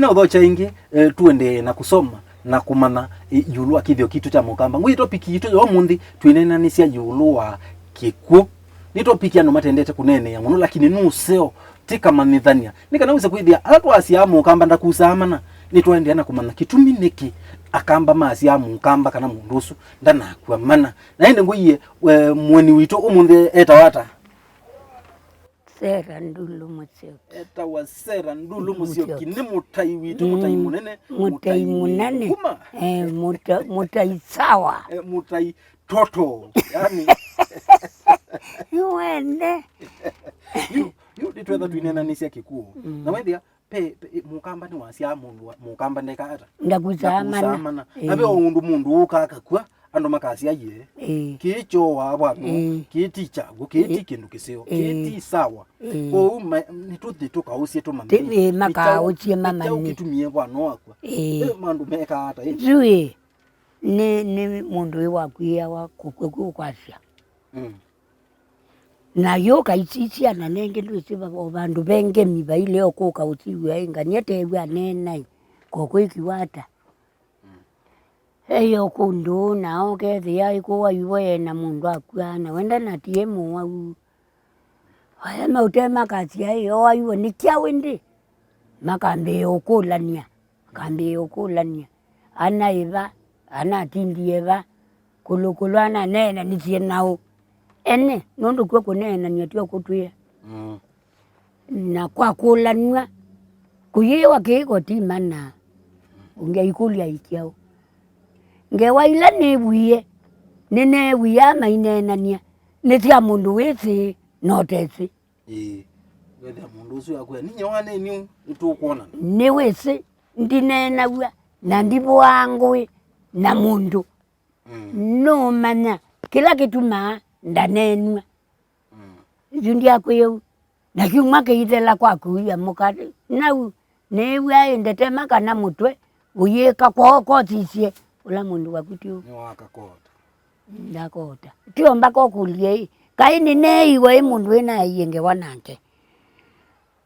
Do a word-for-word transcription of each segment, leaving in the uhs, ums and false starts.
Na ũthokya ĩngĩ, eh, tuendee na kũsoma na kũmanya, eh, ĩũlũ wa kĩthĩo kitũ kya Mũkamba. Ngwĩ topiki yitũ ya ũmũnthĩ twĩneenanĩsya ĩũlũ wa kĩkw'ũ. Nĩ topiki andũ matendete kũneenea mũno, lakini nĩ ũseo, ti kamanyĩthany'a. Nĩ kana wĩse kwĩthĩa ala twasyaa Mũkamba ndakusaa mana, nĩtwaendeea na kũmanya kĩtumi nĩkĩ Akamba masyaa Mũkamba kana mũndũ ũsu ndanakw'a mana. Na ĩndĩ ngũie, we, mũeni witũ ũmũnthĩ etawa ata? Sera Ndulu Mũsyoki. Etawa Sera Ndulu Mũsyoki. Mũsyoki. Nĩ mũtai witũ, mũtai mũnene, mũtai mũnene. Kuma. Eh, mũta-, mũtai sawa. Eh, mũtai toto. Yani. Nĩwende. Yu, yu, nĩtwetha twineenanĩsya kĩkw'ũ. Mm. Na wethĩa, pe, pe, Mũkamba nĩwasyaa mũndũ wa, Mũkamba ndeka ata? Ndakusaa mana. Ndakusaa mana. Eh. Na ve o ũndũ mũndũ ũka akakw'a, andũ makasya ye. Eh. Kĩĩ kyoo wa bwana, eh, kĩĩ ti kyaw'o, kĩĩ ti, eh, kĩndũ kĩseo, kĩĩ, eh, ti sawa. Eh. Kwoou ma-, nĩtũthi tũkaũsye tũmanye. Ti-, eh, makaũsye mamanye. Kyaũ kĩtumie bwana wakw'a? Eh. Eh, andũ mekaa ata, eh? Yu, eh, nĩ, nĩ mũndũ wĩ wakwĩawa kũkw'a kwĩ ũkwasya. Mm. Na yũka isi syana nengĩ ndwĩsĩ va-, o vandũ ve ngemi vaile o kũka ũsiw'a ĩ ngania tew'a aneenai, ko kwĩkiwa ata? Eyo kũndũ na okethĩa ĩkũwa ivo ena mũndũ akw'a na wenda na tie mũwau. Aya maũte makasya ĩ, oaiwe nĩ kyaũ ĩndĩ? Makambĩĩa ũkũlany'a, makambĩĩa ũkũlany'a. Ana ĩva, ana atindie va, kũlũkũlũ ana neenanĩsye naũ? Ene, nũndũ kw'o kũneenany'a tyo kũtwĩa. Mm. Na kwakũlanw'a, kũyĩwa kĩĩko ti mana, ũngĩ aikũlya ikyaũ? Ngewa ila nĩw'ie, nĩneew'ie maineenany'a, nĩ sya mũndũ wĩsĩ na ũtesĩ. Ĩĩ. Wethĩa mũndũ ũsu akwĩa, "Ninyie waneni ũu, nĩtũkwonana." Nĩwĩsĩ, ndineenaw'a, na ndivũaa ngũĩ na mũndũ. Mm. Nũmanya kĩla kĩtumaa ndaneenw'a. Mm. Yu ndyakwĩa ũu. Na kyumwa kĩithela kwa kũia mũka, nau nĩĩw'a ĩ ndetema kana mũtwe ũyĩka kwoo kosisye ũla mũndũ waku ti ũu. Nĩwakakota. Ndakota. Tio mbaka ũkũlye ĩ, kaĩ nĩneeiwe ĩ mũndũ ĩnaeie ngewa nake?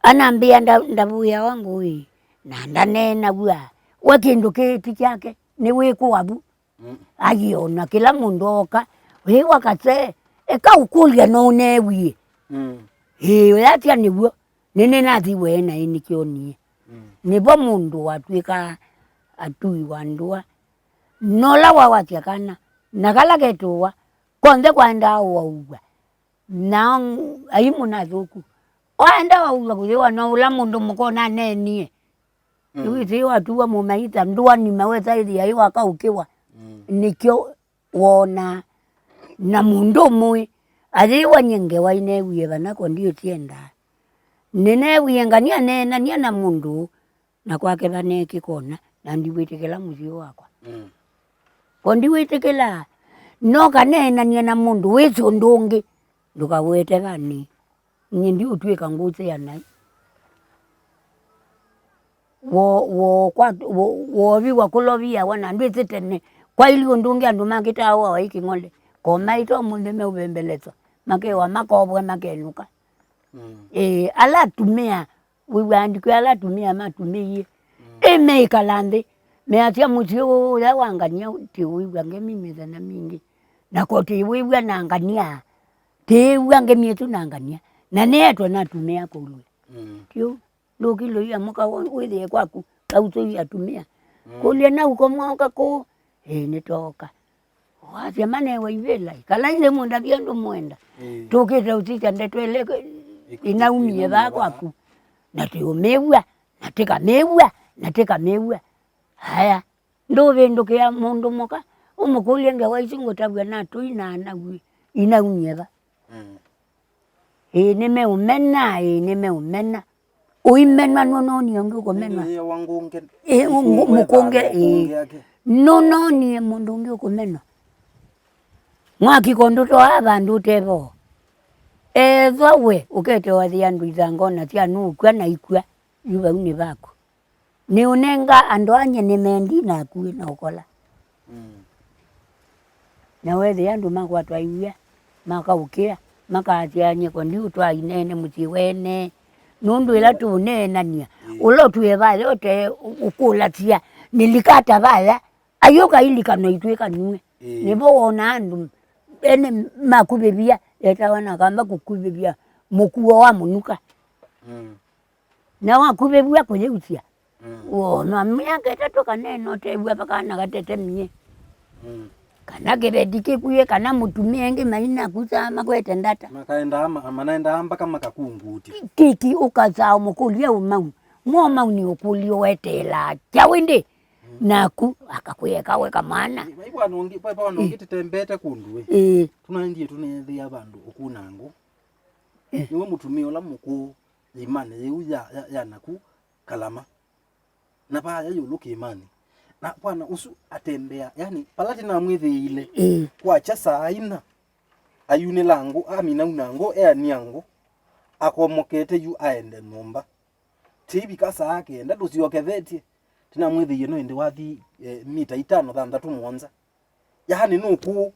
Anambĩa nda-, ndavũĩawa ngũĩ, na ndaneenaw'a. We kĩndũ kĩĩ ti kyake, nĩwĩkũa vu. Mm. Aiona kĩla mũndũ ooka, wĩwa kase, eka ũkũlya no ũneewie. Mm. Ĩĩ, ũyasya nĩw'o, nĩnĩnathiwe naĩ nĩkyonie. Mm. Nĩvo mũndũ watw'ĩkaa atui wa ndũa. Nola wawasya kana, na kala ketũwa, konthe kwaendaa ũaũw'a. Nao aimũ na athũku. Oenda waũw'a kũyĩwa no ũla mũndũ mũka ũnaneenie. Mm. Nĩwĩsĩ watuwa mũmaitha ndũa nima wesa ĩthĩa ĩ wakaũkĩwa. Mm. Nĩkyo wona. Na mũndũ ũmwe ayĩwa nye ngewa ineewie vana ko ndiũsyendaa. Nĩneewie ngania neenania na mũndũ na kwake vaneekĩka ũna, na ndiwĩtĩkĩla mũsyĩ wakwa. Mm. Ko ndiwĩtĩkĩlaa. No kaneenanie na mũndũ wĩsĩ ũndũ ũngĩ, ndũkawete vani. Nyie ndiũtw'ĩka ngũsea naĩ. Wo-, wo-, kwa-, wo-, wooviwa kũloviawa na ndwĩsĩ tene. Kwaili ũndũ ũngĩ andũ makĩtaa ũawa ĩ kĩng'ole. Ko maĩta ũmũnthĩ meũvembeleswa. Makewa makovwe makenũka. Mm. Ĩĩ, ala atumĩa, wĩw'aa andĩko ala atumĩa matumĩie. Mm. Ĩ meĩkala nthĩ, measya mũsyĩ ũũ ũya wa ngania ti ũĩw'a ngemi mĩthenya mingĩ. Na ko tĩwĩw'a na ngania, tĩĩw'a ngemi ĩsu na ngania. Na nĩetwe na atumĩa kũlwĩ. Mm. Ti ũu, ndũkilũia mũka wĩthĩe kwaku, kausũi atumĩa. Mm. Kũlya na uko mwaoka kũũ? Ĩĩ, nĩtooka. Wasya manewa ivĩla, ĩkalai nthĩ mũndavye ũndũ mwenda. Ĩĩ. Tũkĩte ũsisya ndeto ĩla ĩk-, ĩk-, inaumie vaa kwaku. Na tĩũmĩw'a, na tĩkamĩw'a, na tĩkamĩw'a. Aya, ndũvĩndũkĩa mũndũ mũka, ũmũkũlye ngewa isu ngũtavw'a na tũi na anaw'ĩ, inaumie va? Mm. Ĩĩ, nĩmeũmena, ĩĩ, nĩmeũmena. Ũimenwa nũnoonie ũngĩ ũkũmenwa. Ĩndĩ wa ngũnge, ĩĩ, ngũ-, ngũ-, mũkũnge, ĩĩ. Mũkũnge ake. Nũnoonie mũndũ ũngĩ ũkũmenwa. Mwaki ko ndũtoaa vandũ ũte vo. Ethwa we ũkete wathĩa andũ ithangona sya nũkw'a na ikw'a, yu vau nĩ vaku. Nĩũnenga andũ anye nĩmendi naku na ũkola. Mm. Na wethĩa andũ makwatwa iw'a, makaũkĩa, makaasya nyeko ndiũtwaa inene mũsyĩ wene, Nũndũ ĩla tũũneenany'a, ĩĩ, ũla ũtwĩe vaya ũte ũ-, ũkũlasya, nĩlika ata vaya, ayũka ilika no itwĩka nue. Ĩĩ. Nĩvo wona andũ ene makuvĩvya, etawa na kamba kũkuvĩvya mũkuo wa mũnuka. Mm. Na wakuvĩvw'a kũyĩusya, mm, wona myaka ĩtatũ kana ĩna ũtew'a vakana katetemie. Mm. Kana kĩveti kĩkuie, kana mũtumĩa ĩngĩ mainakusaa makwete ndata. Makaendaa ma-, manaendaa mpaka makakungutya. Kĩki ũkasaa ũmũkũlya ũmau. Mwa ũmau nĩ ũkũlyo weteelaa kyaũ ĩndĩ? Mm. Naku akakwĩa kawe kamwana. Vai vana ũngĩ, vai vana ũngĩ tũtembete kũndũ ĩ. Ĩĩ. Tũnaendie tũneethĩa vandũ ũkunangũ. Eh. Nĩwe mũtumĩa ũla mũkũũ ĩmanĩ yĩu ya, ya, ya naku Kalama. Na vaya ĩũlũ kĩĩmanĩ. Na vana ũsu atembea, yani, vala tĩnamwĩthĩĩile, ĩĩ, kwakya saa ina, ayunĩla ngũ, amina una ngũ, eania ngũ, akomokete yu aende nyũmba. Tiivika saa kenda, ndũsyokevetye. Tĩnamwĩthĩie no ĩndĩ wathi, eh, mita itano, thanthatũ, mũonza. Yaani nũkũ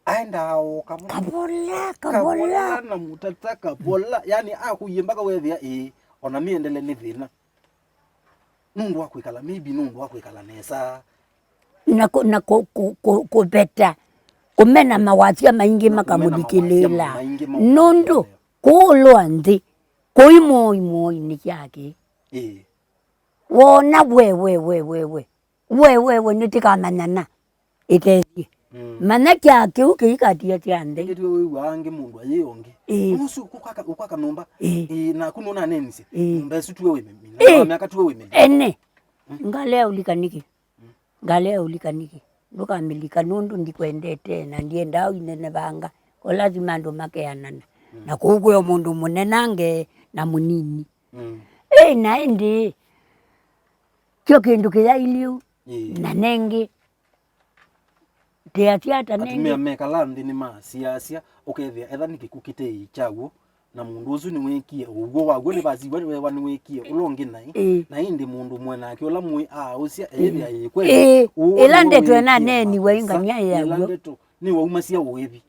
aendaa o kavola. Kavola, kavola. Kavola na mũtata, kavola. Yaani akũie mpaka wethĩa, ĩĩ, ona mĩendele nĩ thĩna. Nũndũ wa kwĩkala, maybe nũndũ wa kwĩkala nesa. Na kũ-, na kũ-, kũ-, kũ-, kũveta, kũmena mawasya maingĩ. Na kũmena mawasya makamũthikĩlĩĩla. Maingĩ makamũthikĩlĩĩla. Nũndũ kũũlwa nthĩ, kũi mũoi, mũoi nĩ kyake. Ĩĩ. Wona we, we, we, we, we. We, we, we, nĩtĩkamanyana. Ĩtethye. Mm. Manya kyaa kĩu kĩikatia kya nthĩ. Ĩngĩ tiwe wĩw'aa angĩ mũndũ ayĩ ũngĩ. Ĩĩ. Ũsu ũkwaka, ũkwaka nyũmba. Ĩĩ. Ĩĩ, naku nũnanenisye. Ĩĩ. Nyũmba ĩsu tiwe wĩmĩmina. Ĩĩ. Wa myaka tiwe wĩmĩmina. Ene. Mm. Ngalea ũlika nĩkĩ? Mm. Ngalea ũlika nĩkĩ? Ndũkamĩlika nũndũ ndikwendete na ndiendaa ũinenevanga. Ko lazima andũ makeanana. Mm. Na kũu kwĩ o mũndũ mũnenange na mũnini. Mm. Ĩĩ, na ĩndĩ kyo kĩndũ kĩyailye ũu. Ĩĩ. Na nengĩ, teasya ata nengĩ? Atumĩa mekala nthĩ nĩmasiasya, ũkethĩa etha nĩ kĩkw'ũ kĩteĩ kyaw'o, na mũndũ ũsu nĩwĩkie ũw'o waw'o, nĩvasiw'a wewa nĩwĩkie ũla ũngĩ naĩ. Ĩĩ. Na ĩndĩ mũndũ ũmwe nake ũla mũĩ aaũsya, eyĩthĩa ĩĩ kweli. Ĩĩ. Ũw'o ĩla nĩw'o ndeto wĩkie ĩnaneeniwe makosa, ĩngania ĩla yaw'o. Ndeto nĩwaumĩsya ũĩvi.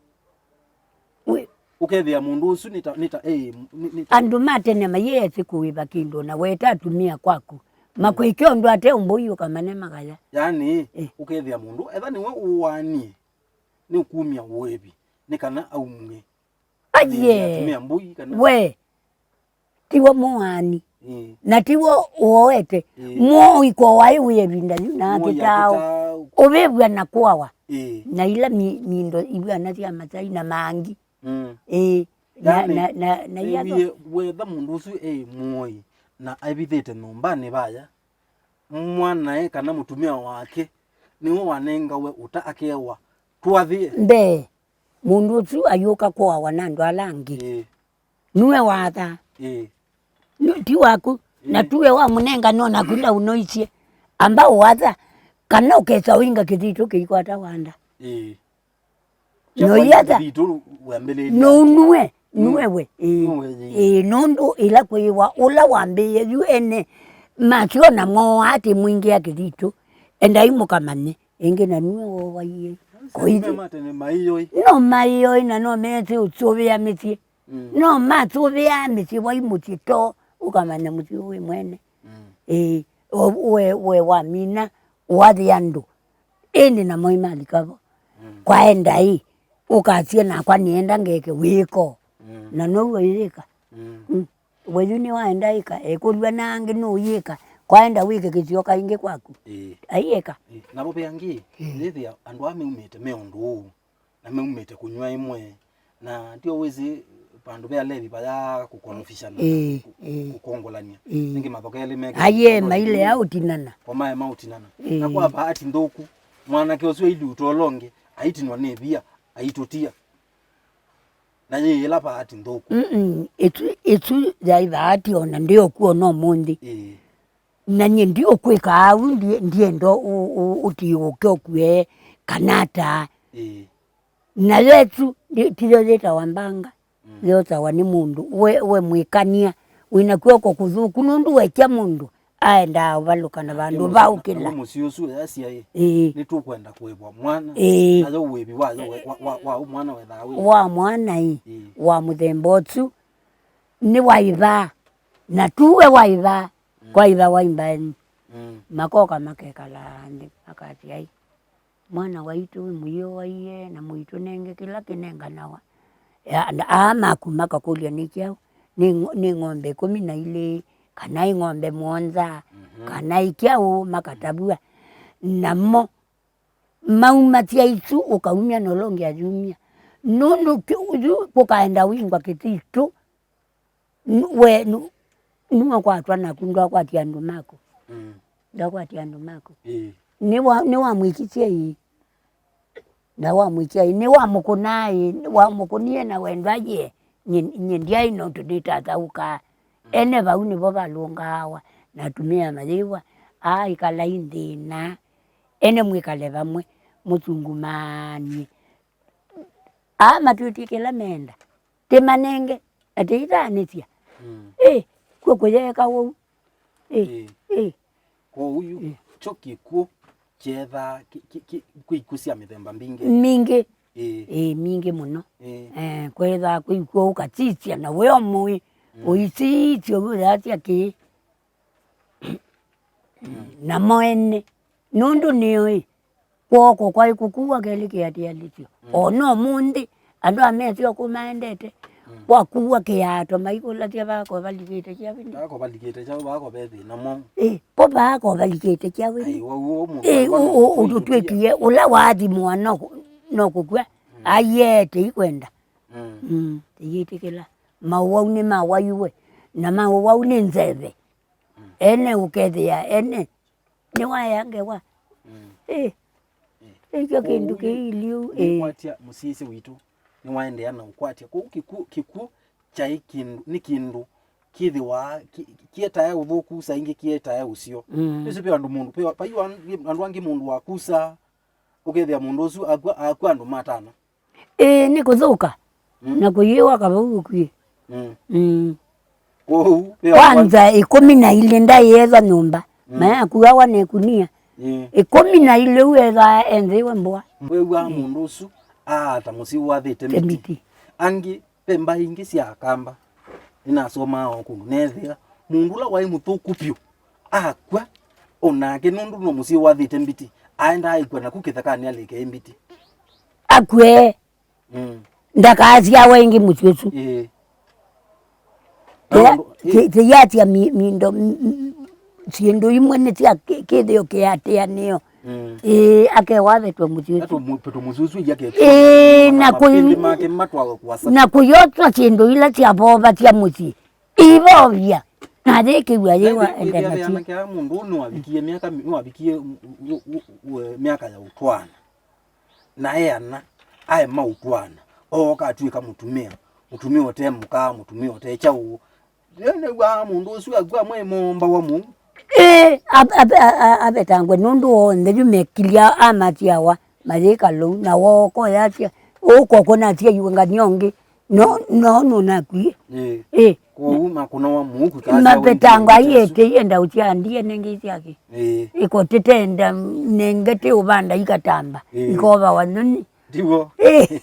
Wĩ- Ũkethĩa mũndũ ũsu nĩ ta, nĩ ta, eh, nĩ, nĩ ta andũ ma tene mayĩesĩ kũĩva kĩndũ na weta atumĩa kwaku. Mm. Makwĩke ũndũ ate ũmbũi ũkamane makaya. Yaani, eh, ũkethĩa mũndũ, etha nĩwe ũwaanie, nĩ kumya ũĩvi, nĩ kana aumw'e. Aye. Athĩnye atumĩa mbũi kana we. Tiwe mũaani. Ĩĩ. Na tiwe ũoete. Ĩĩ. Mũoi ko waĩ wĩ ĩvinda yu na mũoi akĩtaa akĩtaa ũvĩvw'a na kũawa. Ĩĩ. Na ila mi-, mindo ivw'ana sya Masai na mangi. Mm. Ĩĩ. Na, yani, na, na, na ĩwie wetha mũndũ ũsu e mũoi na aivithĩte nyũmbanĩ vaya, mwanae kana mũtumĩa wake nĩwe wanengawe ũta akewa twathĩe. Mbee, mũndũ ũsu ayũka kũawa na andũ ala angĩ. Ĩĩ. Nue watha. Ĩĩ. Nu-, ti waku. Na ĩĩ. Tuwe wamũnenga no naku ndaũnoisye. Amba ũwatha, kana ũkesa ũinga kĩthitũ kĩikwata wanda. Ĩĩ. No yatha. Kĩthitũ wambĩlĩlya nũnue, mm, nue we. Ĩĩ. Nue, ĩĩ. Ĩĩ, nũndũ ĩla kwĩwa ũla wambĩĩe yu ene, masyo na moa atĩ mwingĩa kĩthitũ. Endai mũkamanye. Ĩngĩ na nue wowaie. Koithi. Matene maiyoi. No maiyoi na no mete ũsũvĩa mĩsyĩ. Mm. No masũvĩaa mĩsyĩ wai mũsyĩ to ũkamanya mũsyĩ wĩ mwene. Mm. Ĩĩ, o-, we, we wamina, wathi andũ. Ĩndĩ namo imalika vo. Mm. Kwaenda ĩ, ũkasye nakwa nĩenda ngeke wĩko. Mm. Na now'o ĩyĩka. Mm. Mm. We yu nĩwaenda ĩka, ekũlw'a na angĩ nũyĩka. Kwaenda wĩke kĩsio kaingĩ kwaku. Ĩĩ. Aiĩka. Ĩĩ. Navo ve angĩ, ĩĩ, yĩthĩa andũ aa meumĩte me ũndũ ũũ. Na meumĩte kũnyw'a ĩmwe, na ndio wĩsĩ vandũ ve alevi vayaa kũkorofishana, ĩĩ, kũ-, ĩĩ, kũkongolany'a. Ĩĩ. Nĩngĩ mathoka elĩ meke aye kũkongolany'a maile ĩmwe, aũtinana. Kwa mae maũtinana. Ĩĩ. Na kwa bahati nthũku, mwanake ũsu aili ũtolo ũngĩ, aitinwa nĩ ĩvia, aitũtia. Na yĩ ĩla bahati nthũku. Mm-mm. Ĩsu, ĩsu yaĩ bahati ona ndĩokw'o no mũnthĩ. Ĩĩ. Na nyie ndiũkwĩka au, ndie-, ndienda ũ-, ũ-, ũtiũke ũkue kana ata. Ĩĩ. Na Yesũ, ti-, tiyo yĩtawa mbanga. Mm. Yotawa nĩ mũndũ, we, we mwĩkania, wĩna kw'oko kũthũku, nũndũ wekya mũndũ, aendaa ũvalũka na vandũ vaũkĩla. Na mũsyĩ ũsu yasya ĩ, ĩĩ, nĩtũkwenda kũĩvwa mwana. Ĩĩ. Nayo ũĩvi wayo we-, wa, wa, wa mwana wethaa wĩ wa mwana ĩ, ĩĩ, wa mũthemba ũsu, nĩwaĩvaa. Na tuwe waitha, mm, kwaitha waimbaeni. Mm. Makoka makekala nthĩ, makasya, "Ai, mwana waitũ wĩ mũyĩo waie, na mũitũnenge kĩla kĩnenganawa." Ya, aa maku makakũlya, "Nĩ kyaũ? Nĩ ng'o-, nĩ ng'ombe ĩkũmi na ilĩ, kana ĩ ng'ombe mũonza, mhm, kana ĩ kyaũ?" Makatavw'a. Namo maumasya isu, ũkaumya na ũla ũngĩ ayumya. Nũndũ kĩ-, yu kũkaenda wingwa kĩthitũ, nu-, we, nu-, nũakwatwa naku, ndwakwatie andũ maku. Mm. Ndwakwatie andũ maku. Ĩĩ. Nĩwa-, nĩwamwĩkisye ĩĩ. Ndawamwĩkya ĩĩ. Nĩwamũkũnaa ĩĩ. Wamũkũnie na wendo aye. Nyie, nyie ndyaĩ nũndũ nĩtathaũkaa. Mm. Ene vau nĩvo valũngaawa. Na atumĩa mayĩw'a, aa, ĩkalai nthĩ na ene mwĩkale vamwe, mũthungumaanie. Aa matwĩtye kĩla meenda. Tĩmanenge, na tĩitaanĩsya. Mm. Ĩ, kw'o kũyeeka ũu. Ĩ, ĩ, ĩ. Kwoou yu, ĩ, kyo kĩkw'ũ kyeethaa kĩ-, kĩ-, kĩ-, kwĩ ikw'ũ sya mĩthemba mbingĩ. Mingĩ. Ĩ. Ĩ, mingĩ mũno. Ĩ. Eh, kwethaa kwĩ ikw'ũ ũkasisya na wĩ o mũĩ. Mm. Ũisisya ũyasya kĩĩ. Mm. Namo ene. Nũndũ nĩo ĩ, kw'oko kwaĩ kũkuwa kelĩ kĩatĩanĩsyo. Mm. O na ũmũnthĩ, andũ amesĩ o kũ maendete, mm, kwakuwa kĩato maikũlasya vako valikĩte kyaũ ĩndĩ. Vako valikĩte kyaũ, vako ve thĩna mwaũ? Ĩ, po vako valikĩte kyaũ ĩndĩ. Ai, wa-, wa-, mũndũ ĩ, wa-, ũ-, ũ-, ũtũtwĩkie, ũla waathimwa no kũ-, no kũkw'a, mm, aiete ikwenda. Mm. Mm, ĩyĩtĩkĩla. Maũwau nĩmawaiwe, na maũwau nĩ nzeve. Mm. Ene ũkethĩa, ene nĩwaea ngewa. Mm. Ĩ. Ĩ. Ĩkyo kĩndũ kĩiliu, ĩ. Nĩkwatya mũsyaĩĩsya witũ, nĩwaendeea na ũkwatya. Kwoou kĩkw'ũ, kĩkw'ũ kyaĩ kĩndũ, nĩ kĩndũ kĩthĩwa kĩ-, kĩetae ũthũku, saa ingĩ kĩetae ũseo. Mm. Nĩsĩ ve andũ mũndũ, ve, vai andũ angĩ mũndũ wakusa, ũkethĩa mũndũ ũsu akw'a, akw'a andũ matano. Ĩĩ, nĩ kũthũka. Mm. Na kũyĩwa kavau ũkw'ĩe. Mm. Mm. Kwoou, ve kwanza, ĩkũmi na ilĩ ndaĩ ethwa nyũmba. Mm. Mayakuawa na ĩkunia. Ĩĩ. Ĩkũmi na ilĩ ũu ethwa enthĩwe mbũa. Wĩw'aa, ĩĩ, mũndũ ũsu aata mũsyĩ wathĩte miti. Miti. Angĩ, ve mbaĩ ingĩ sya Akamba. Nĩnasomaa o kũndũ. Neethĩa mũndũ ũla waĩ mũthũku vyũ akw'a, o nake nũndũ no mũsyĩ wathĩte mbiti, aendaa ĩkw'a naku kĩthekanĩ alĩke ĩ mbiti. Akw'e. Mm. Ndakasyawa ĩngĩ mũsyĩ ũsu. Ĩĩ. Kĩya-, na ũndũ, ĩ- kĩ-, kĩyasya mi-, mindo, m-, m-, syĩndũ imwe nĩ sya kĩ-, kĩthĩo kĩatĩanĩo. Mm. Ĩĩ, akewa avetwe mũsyĩ ũsu. Atũ mu-, petũ mũsyĩ ũsu iya ke-, ĩĩ, na kũi-, mapĩndĩ make matwawe kũasa. Na kũyoswa syĩndũ ila syavovasya mũsyĩ. Ivovya. Na yĩkĩw'a yĩwa ende nasyo. Mũndũ ũũ nĩwavikie myaka mi-, nĩwavikie u-, u-, u-, u-, myaka ya ũtwaana. Na e ana, aema ũtwaana. Ooka atw'ĩka mũtumĩa. Mũtumĩa ũte mũka, mũtumĩa ũte kyaũ. Nĩw'aa mũndũ ũsu akw'a amwe mombawa mũu. Ĩĩ, a-, a-, a-, a-, avetangwe nũndũ onthe yu mekilya amatyawa, mayĩka lou, na wooka ũyasya, ũkokwa nasya iwe ngania ũngĩ, no, no, nũnakwie. Ĩĩ. Ĩĩ. Kwoou makũnawa mũu kwĩkaa mavetangwa aiete ienda ũsyandie nenge isyake. Ĩĩ. Ĩko tĩtenda nenge tĩ ũvanda ikatamba, ĩĩ, ikovawa nyoni. Ndiw'o. Eh.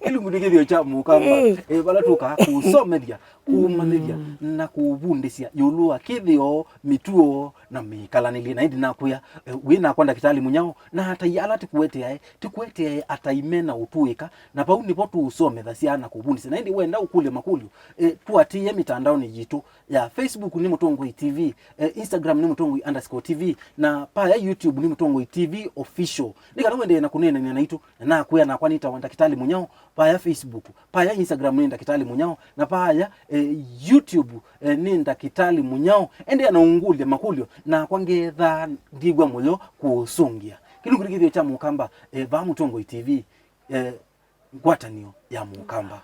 Kĩlungu nĩ kĩthĩo kya Mũkamba. Eh. Eh, vala tũkaa kũsomethya, kũmanyĩthya, mm, na kũvundĩsya ĩũlũ wa kĩthĩo, mĩtuo, na mĩkalanĩlye. Na ĩndĩ nakwĩa, eh, wĩ nakwa ndakĩtalĩ mũnyao, na atai ala tĩkũeteae, tĩkũeteae atai me na ũtũĩka, na vau nĩvo tũũsomethasya na kũvundĩsya. Na ĩndĩ wenda ũkũlya makũlyo, eh, tũatĩĩe mĩtandaonĩ yitũ ya Facebook nĩ Mũtongoi T V, eh, Instagram nĩ Mũtongoi underscore T V, na paya YouTube nĩ Mũtongoi T V official. Nĩ kana ũendee na kũneenany'a naitũ. Na nakwĩa nakwa nĩtawa Ndakĩtalĩ Mũnyao, vaya Facebook, vaya Instagram nĩ Ndakĩtalĩ Mũnyao, na vaya, eh, YouTube, eh, nĩ Ndakĩtalĩ Mũnyao. Endeea na ũngũlya makũlyo, nakwa ngethaa ndyĩw'a mũyo kũũsũngĩa. Kĩlungu nĩ kĩthĩo kya Mũkamba, eh, vaa Mũtongoi T V, eh, ngwatanĩo ya Mũkamba.